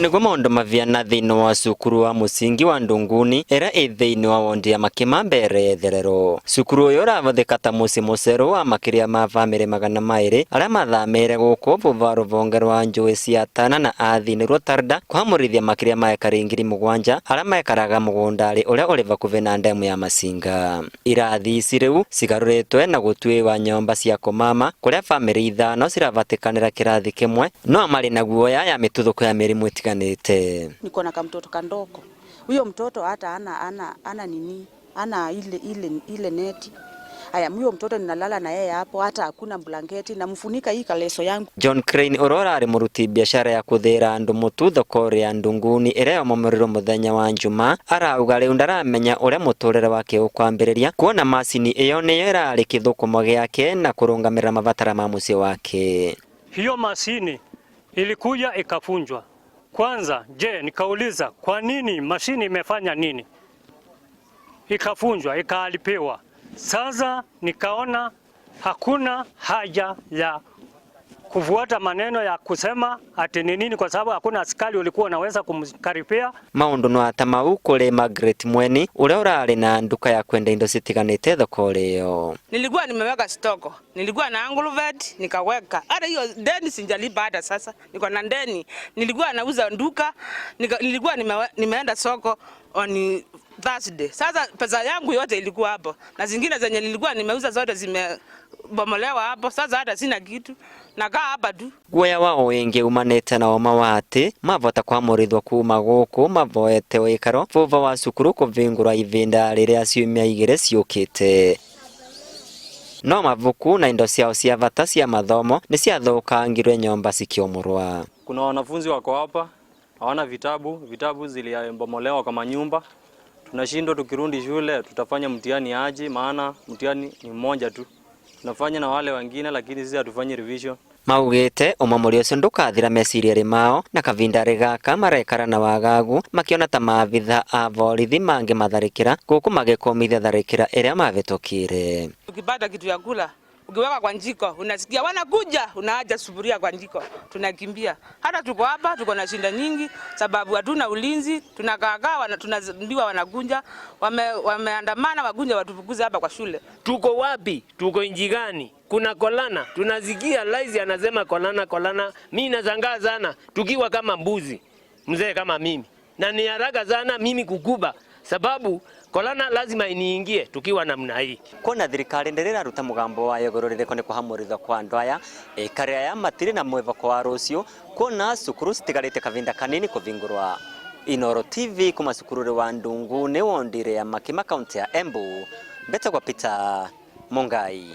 Niguo maundu maviana thiini wa cukuru wa musingi wa Ndunguni ira i thiini wa wondi ya Makima mbere therero. Cukuru uyu uravuthika ta mucii muceru wa makiria ma famiri 200 aria mathamire guku vuva ruvonge rwa njui cia Tana na Athi niruo Tarda kuhamurithia makiria ma ekari 7,000 aria mekaraga mugundari uria uri vakuvi na ndemu ya Masinga. Irathi ici riu cigaruritwe na gutwiwa nyomba cia kumama kuria famiri 5 ciravatikanira kirathi kimwe no mari na guoya ya mituthuko ya mirimu itiganite. Niko na kamtoto kandoko, huyo mtoto hata ana nini, ana ile neti. Aya, huyo mtoto ninalala na yeye hapo, hata hakuna blanketi, namfunika hii kaleso yangu. John Crane uria urari muruti biashara ya kuthira andu mutu thoko ya Ndunguni iria yomomorirwo muthenya wa Njuma arauga riu ndaramenya uria muturire wake ukwambiriria kuona macini iyo niyo irari kithukumo giake na kurungamirira mabatara ma mucii wake. Hiyo mashini ilikuja ikafunjwa. Kwanza, je, nikauliza kwa nini mashini imefanya nini? Ikafunjwa, ikalipiwa. Sasa nikaona hakuna haja ya kufuata maneno ya kusema ati ni nini, kwa sababu hakuna askari ulikuwa unaweza kumkaribia. Maundu no ata mau kuri Margaret Mweni uria urari na nduka ya kwenda indo citiganite thoko iyo. Nilikuwa nimeweka stoko, nilikuwa na Anglovet nikaweka. Hata hiyo deni sijalipa hata sasa, niko na deni. Nilikuwa nauza nduka, nilikuwa nimeenda soko on Thursday. Sasa pesa yangu yote ilikuwa hapo, na zingine zenye nilikuwa nimeuza zote zimebomolewa hapo. Sasa hata sina kitu, nakaa hapa tu. Guoya wao wingi umanite na uma wa ati mavota kwamurithwo kuma guku mavoete wikaro vuva wa cukuru kuvingurwa ivinda riria ciumia 2 ciukite. No mavuku na indo ciao cia vata cia mathomo ni ciathukangirwe nyomba cikiomorwa. Kuna wanafunzi wako hapa hawana vitabu, vitabu zilibomolewa kwa manyumba. Tunashindwa tukirudi shule tutafanya mtihani aje, maana mtihani ni mmoja tu. Tunafanya na wale wengine lakini sisi hatufanyi revision. Maugite umomori ucio ndukathira meciria mao na kavindari gaka marekara na wagagu makiona ta maabitha a borithi mangimatharikira guku magikumithia tharikira iria mavitukire. Ukipata kitu ya kula ukiweka kwa njiko unasikia wanakuja, unaacha sufuria kwa njiko, tunakimbia. Hata tuko hapa tuko na shinda nyingi sababu hatuna ulinzi, tunakaakaa, tunaambiwa wanakunja, wameandamana wakunja watufukuze hapa kwa shule. Tuko wapi? Tuko nchi gani? Kuna kolana, tunasikia rais anasema kolana kolana. Mimi nashangaa sana tukiwa kama mbuzi, mzee kama mimi. Na ni haraka sana mimi kukuba sababu kolana lazima iniingie tukiwa namna hii. Kuona thirikari ndiriraruta mugambo wayo iguru ririko ni kuhamurithwa kwa andu aya ekari aya matiri na mwivako wa rucio kuona cukuru citigarite kavinda kanini kuvingurwa. Inoro TV kuma cukuru wa Ndunguni wondire ya Makima kaunti ya Embu mbete kwa Peter Mungai.